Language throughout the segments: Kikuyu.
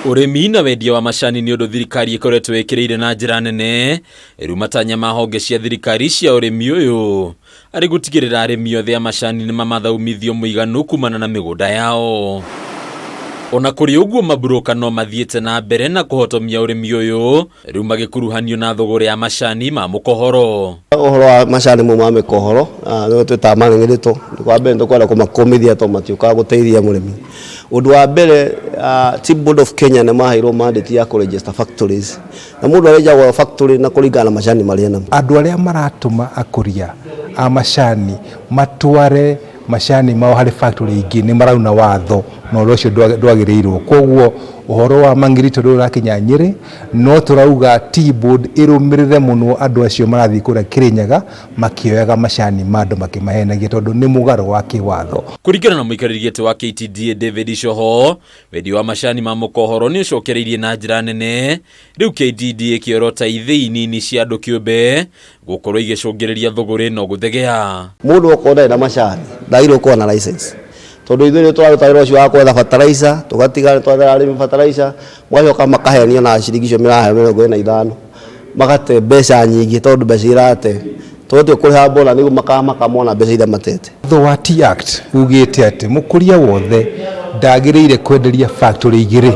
Ũrĩmi na wendia wa macani nĩ ũndũ thirikari ĩkoretwo ĩkĩrĩire na njĩra nene, rĩu matanya ma honge cia thirikari cia ũrĩmi ũyũ arĩ gũtigĩrĩra arĩmi othe a macani nĩ mamatha umithio mũiganu kumana na mĩgũnda yao. Ona kũrĩ ũguo maburoka no mathiĩte na mbere na kũhotomia ũrĩmi ũyũ rĩu magĩkuruhanio na thũgũrĩ ya macani ma mũkohoro. Ũhoro wa macani mau ma mĩkohoro nĩmo twĩtaga mareng'ĩrĩtũ, wa mbere nĩ tũkwenda kũmakũmithia tondũ matiũkaga gũteithia mũrĩmi. Ũndũ wa mbere Tea Board of Kenya nĩ maheirwo mandate ya kũ register factories, na mũndũ arenjagwo factory na kũringana na macani marĩa enamo. Andũ arĩa maratũma akũria a macani matware macani mao harĩ factory ingĩ nĩ marauna watho na ũndũ ũcio ndwagĩrĩirwo. Koguo ũhoro wa mang'irito ndũrĩ ũrakinya Nyĩrĩ, no tũrauga Tea Board ĩrũmĩrĩre mũno andũ acio marathiĩ kũrĩa Kĩrĩnyaga makĩoyaga macani ma andũ makĩmahenagia tondũ nĩ mũgarũ wa kĩwatho. Kũringana na mũikarĩri gĩtĩ wa KTDA David Icoho, wendia wa macani ma mũkohoro nĩ ũcokereirie na njĩra nene, rĩu KTDA ĩkĩorota ithĩi nini cia andũ kĩũmbe gũkorwo igĩcũngĩrĩria thũgũrĩ ĩno gũthegea. Mũndũ okorwo ndarĩ na macani ndagĩrĩirwo gũkorwo na license tondũ ithuĩ nĩ tũraruta wĩra ũcio wa gwetha fertilizer tũgatiga nĩ twethera arĩmi fertilizer magacoka makahenio na ciringi icio mĩraheo 25 magate mbeca nyingĩ tondũ mbeca irate tondũ kũrĩha mbona nĩguo makamaka mona mbeca iria matete. Watho wa Tea Act ugĩte atĩ mũkũria wothe ndagĩrĩire kwenderia factory igĩrĩ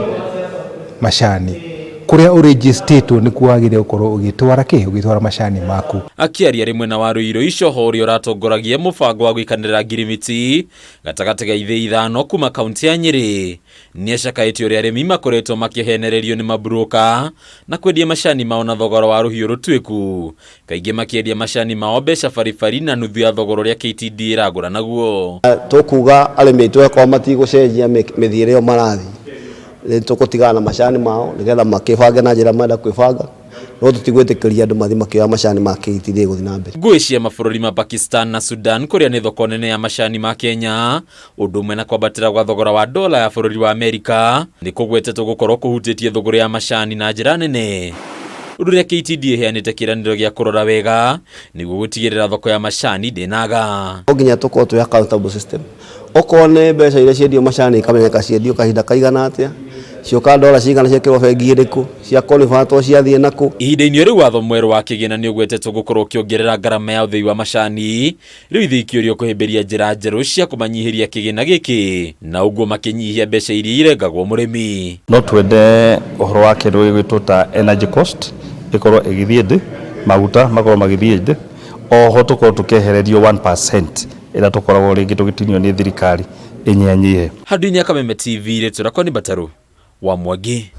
macani. Kũrĩa ũrĩnjĩstĩtwo nĩkuo wagĩrĩire gũkorwo ũgĩtwara kĩ? Ũgĩtwara macani maku. Akĩaria arĩ mwena wa Ruiru, Icoho ũrĩa ũratongoragia mũbango wa gwĩkanĩrĩra ngirimiti gatagatĩ ga ithĩi ithano kuma kauntĩ ya Nyĩrĩ, nĩacakaĩte ũrĩa arĩmi makoretwo makĩhenererio nĩ maburoka na kwendia macani mao na thogora wa rũhiũ rũtuĩku, kaingĩ makĩendia macani mao mbeca baribari na nuthu ya thogora ũrĩa KTDA ĩragũra naguo. Tũkuga arĩmi aitũ angĩkorwo matigũcenjia mĩthiĩre ĩyo marathiĩ, nĩ tũgũtigana na macani mao nĩgetha makĩbange na njĩra marenda kwĩbanga, no tũtigwĩtĩkĩria andũ mathiĩ makĩoya macani ma KTDA gũthiĩ na mbere. Ngũĩ cia mabũrũri ma Pakistan na Sudan kũrĩa nĩ thoko nene ya macani ma Kenya, ũndũ ũmwe na kwambatĩra gwa thogora wa dola ya bũrũri wa Amerika, nĩ kũgwetetwo gũkorwo kũhutĩtie thũgũrĩ ya macani na njĩra nene. Ũndũ ũrĩa KTDA ĩheanĩte kĩĩranĩro gĩa kũrora wega nĩguo gũtigĩrĩra thoko ya macani ndĩnaga. No nginya tũkorwo twĩ accountable system. Okorwo nĩ mbeca iria ciendio macani ikamenyeka ciendio kahinda kaigana atĩa, cioka dola cigana ciekĩrwo bengi ĩrĩkũ, cia convertwo ciathiĩ nakũ. Ihinda-inĩ o rĩu watho mwerũ wa kĩgĩna nĩ ũgwetetwo gũkorwo ũkĩongerera ngarama ya ũthĩi wa macani, rĩu ithuĩ ikĩũrio kũhĩmbĩria njĩra njerũ cia kũmanyihĩria kĩgĩna gĩkĩ na ũguo makĩnyihia mbeca iria irengagwo mũrĩmi. No twende ũhoro wa kĩndũ gĩgwĩtwo ta energy cost ĩkorwo ĩgĩthiĩ thĩ, maguta makorwo magĩthiĩ thĩ, oho tũkorwo tũkĩehererio 1% ĩrĩa tũkoragwo rĩngĩ tũgĩtinio nĩ thirikari ĩnyihanyihe. Handũ-inĩ ya Kameme TV, rĩtwa rĩakwa nĩ Mbatarũ wa Mwangi.